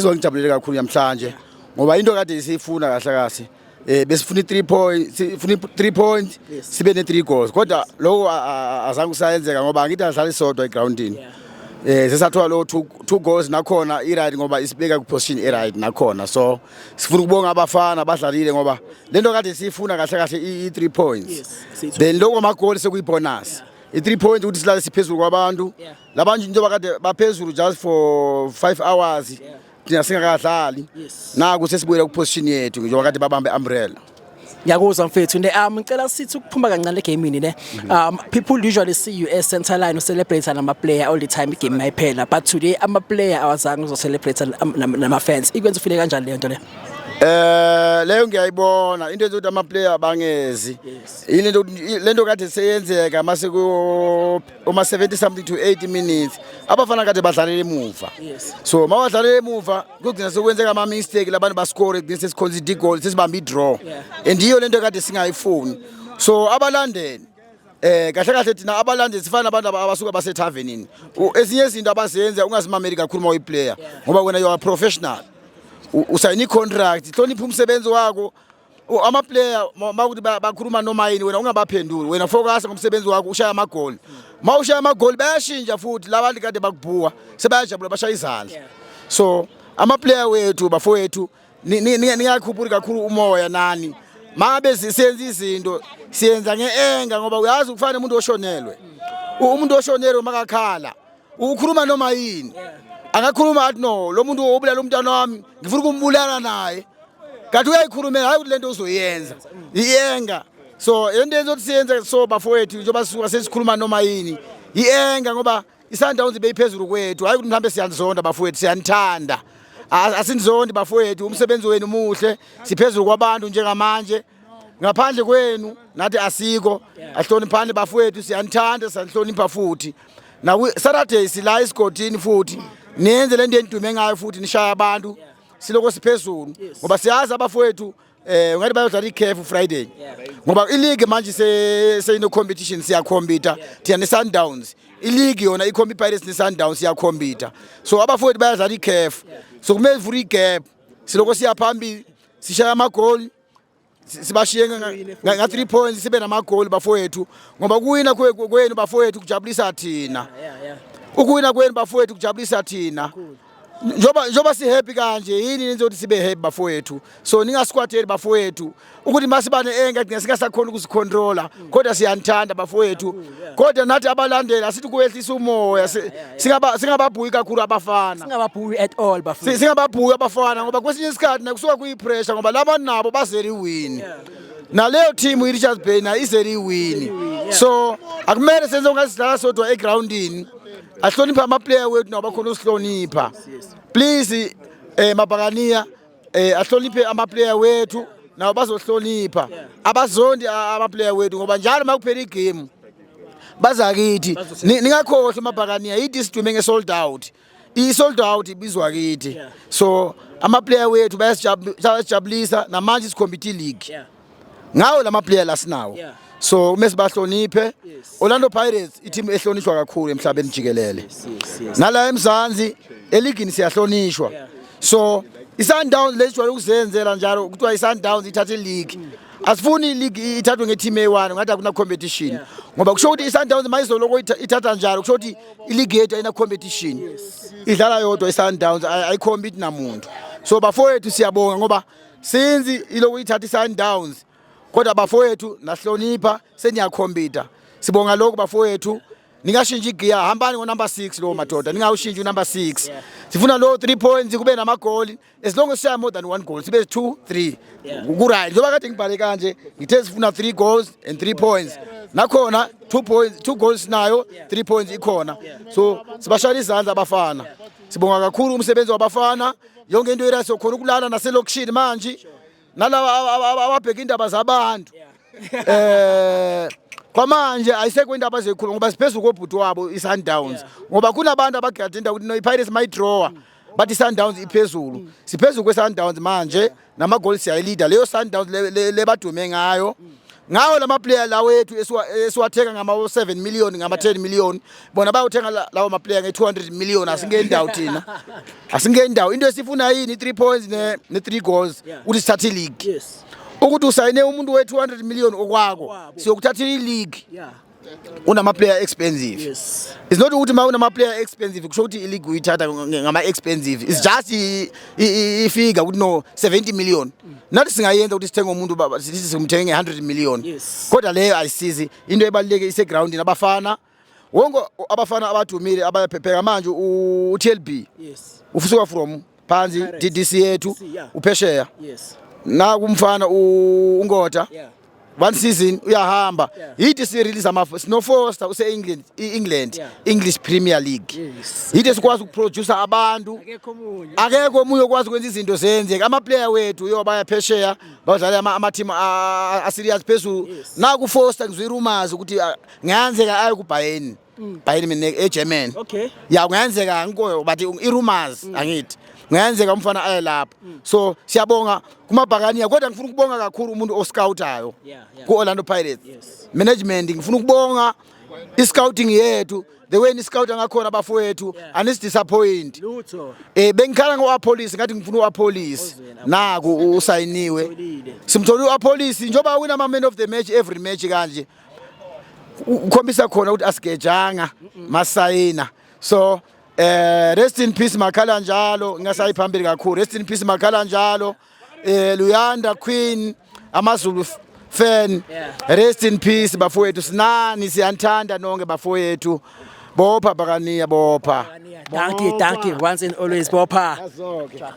Ngijabulele kakhulu namhlanje ngoba into kade siyifuna kahle kahle, besifuna i3 points, sifuna i3 points, sibe ne3 goals, kodwa lokho azange kusayenzeka ngoba angithi adlala isodwa egroundini. Sesathola lo 2 goals, nakhona i-right ngoba isibeka ku position e-right nakhona. So sifuna ukubonga abafana abadlalile ngoba lento kade siyifuna kahle kahle i3 points. Siyithola. Then lokho amagoli sekuyibonus, i3 points ukuthi silale siphezulu kwabantu labantu njengoba kade baphezulu just for 5 hours, thina singakadlali. Naku sesibuyela ku position yethu njengoba kade babambe umbrella. Ngiyakuzwa mfethu ne ngicela sithi ukuphuma kancane egamini ne. People usually see you as center line u-celebrate nama player all the time igame mayiphela, but today ama player awazange uzo celebrate nama fans. Ikwenza ufile kanjani leyo nto le? Leyo ngiyayibona into ezokuthi ama player bangezi. Yini lento kade seyenzeka mase ku uma 70 something to 80 minutes, abafana kade badlalela emuva. So mawadlalela emuva kugcina sekwenzeka ama mistake, labantu bascore, kugcina sesiconcede goal, sesibamba i draw. And iyo lento kade singayifuni. So abalandeli, kahle kahle thina abalandeli sifana nabantu abasuka basethavenini. Ezinye izinto abazenza ungazimameli kakhulu uma uyiplayer ngoba wena you are professional. Usayina i-contract, hlonipha umsebenzi wakho. Ama-player makuthi bakhuluma noma yini, wena ungabaphenduli, wena focus ngomsebenzi wakho, ushaya amagoli. Ma ushaya amagoli bayashintsha futhi labantu kade bakubhuka sebayajabula, bashaya izandla. So ama-player wethu, bafowethu, ningakhuphuli kakhulu umoya nani. Mabe sisenza izinto, siyenza nge-anger ngoba uyazi kufana umuntu oshonelwe. Umuntu oshonelwe makakhala ukhuluma noma yini, angakhuluma athi, "No, lo muntu obulala umntwana wami ngifuna ukumbulala naye," kanti uyayikhulumela, hayi ukuthi lento uzoyenza, i-anger. So into enzothi siyenze, so bafowethu, njengoba sisuka sesikhuluma noma yini, i-anger ngoba i-Sundowns beyiphezulu kwethu, hayi ukuthi mhlawumbe siyanizonda bafowethu, siyanithanda. Asinizondi bafowethu, umsebenzi wenu muhle, siphezulu kwabantu njengamanje. Ngaphandle kwenu nathi asikho. Ahloniphani bafowethu, siyanithanda, siyanhlonipha futhi. Naku Saturday sila esigodini futhi, niyenze lento enidume ngayo futhi, nishaya abantu, siloko siphezulu ngoba siyazi abafowethu ungathi bayodlala iCAF Friday ngoba ileague manje seyino competition, siyacompeta thina ne-Sundowns. Ileague yona ikhomba iPirates ne-Sundowns, siyacompeta. So abafowethu bayadlala iCAF, so kumele sivule igap, siloko siya phambili, sishaya amagoli, sibashiye nga 3 points, sibe namagoli bafowethu, ngoba kuwina kwenu bafowethu kujabulisa thina. Ukuwina kwenu bafowethu kujabulisa thina njoba si happy kanje. Yini nenze ukuthi sibe happy bafowethu? So ningasikwateli bafowethu ukuthi masibane anger thina singasakhona ukuzicontrola, kodwa siyanithanda bafowethu. Kodwa nathi abalandeli asithi kuwehlisa umoya, singababhuyi kakhulu abafana. Singababhuyi at all bafowethu. Singababhuyi abafana ngoba kwesinye isikhathi nakusuka kuyi-pressure ngoba labantu nabo bazele iwini, naleyo team i-Richards Bay nayo izele iwini. So akumele senze ungasidlala sodwa egroundini. Ahloniphe ama-player wethu, nabo bakhona usihlonipha. Please, mabhakaniya, ahloniphe ama-player wethu, nabo bazohlonipha. Abazondi ama-player wethu ngoba njalo makuphela igame baza kithi. Ningakhohlwa amabhakaniya, yithi sidume nge-sold out, i-sold out ibizwa kithi. So ama-player wethu bayasijabulisa namanje, sicompete league ngawo lama player lasinawo. So uma sibahloniphe. Orlando Pirates i-team ehlonishwa kakhulu emhlabeni jikelele. Nala eMzansi eligini siyahlonishwa. So iSundowns lejwayele ukuzenzela njalo, kuthiwa iSundowns ithathe ileague. Asifuni ileague ithathwe ngeteam eyi-1 ngathi akuna competition ngoba kusho ukuthi iSundowns mayizoloko ithatha njalo, kusho ukuthi ileague yethu ayina competition, idlala yodwa iSundowns, ayicompete namuntu. So bafowethu, siyabonga ngoba since iloku ithatha iSundowns, kodwa bafowethu nahlonipha, seniyacompeta, sibonga lokho bafowethu. Ningashintsha igiya, hambani ngo-number 6 lo madoda, ningawushintshi unumber 6. Sifuna lo 3 points, kube namagoli, as long as sishaya more than one goal, sibe 2 3, ku-right. Njengoba kade ngibhale kanje, ngithe sifuna 3 goals and 3 points, nakhona 2 points, 2 goals nayo, 3 points ikhona. So sibashayela izandla abafana, sibonga kakhulu umsebenzi wabafana, yonke into ira sokhona ukulala naselokishini manje nalaba ababheka indaba zabantu. Kwamanje ayisekho indaba zekhulu ngoba siphezulu kobhuti wabo i-Sundowns, ngoba kunabantu abagade indawo ukuthi no, i-Pirates mayidrawa bathi i-Sundowns iphezulu. Siphezulu kwe-Sundowns manje namagoli, siyayilida leyo Sundowns le badume ngayo. Ngawo lama player lawo ethu esiwathenga ngama 7 million, ngama 10 million, bona bayothenga lawo ma player nge 200 million. Asingeni ndawo thina, asingeni ndawo. Into esifuna yini? 3 points ne 3 goals ukuthi sithathe i-league. Ukuthi usayine umuntu we 200 million okwako, Okwabo. siyokuthatha i-league unama player expensive. It's not ukuthi ma unama player expensive kusho ukuthi i-league uyithatha ngama expensive. It's just ifigure ukuthi no 70 million, nathi singayenza ukuthi sithenge umuntu baba, sithi simthenge nge-100 million. Kodwa leyo ayisizi. Into ebaluleke isegroundini. Abafana wonke, abafana abadumile abayaphepheka manje, u-TLB ufusuka from phansi. Pirates. DDC yethu. DDC, yeah. Uphesheya. Nakumfana uNgota, one season uyahamba. Yithi si-release ama sino Foster use-England, i-England, English Premier League. Yithi sikwazi ukuproduce abantu. Akekho omunye. Akekho omunye okwazi ukwenza izinto zenzeke. Ama-player wethu yo baya phesheya, badlala ama-team a-serious phezulu. Naku Foster ngizwe i-rumors ukuthi ngayenzeka aye ku-Bayern, Bayern Munich eGermany. Ya, kungenzeka ngiko, but i-rumors angithi kungenzeka umfana aye lapho. So siyabonga kumabhakaniya, kodwa ngifuna ukubonga kakhulu umuntu oscoutayo ku-Orlando Pirates management. Ngifuna ukubonga i-scouting yethu, the way ni-scout ngakhona abafowethu, anis-disappoint. Lutho. Bengikhala ngo-Appollis, ngathi ngifuna u-Appollis. Ozwela. Naku usayiniwe. Utholile. Simthole u-Appollis njengoba wina ama-man of the match every match kanje. Ukhombisa khona ukuthi asigejanga masayina. So rest in peace makhala njalo, ngingasayi phambili kakhulu. Rest in peace makhala njalo. Luyanda Queen, amaZulu fan. Rest in peace bafowethu, sinani, siyanthanda nonke bafowethu. Bopha Bakaniya, bopha. Dankie, dankie once and always, bopha. Azonke.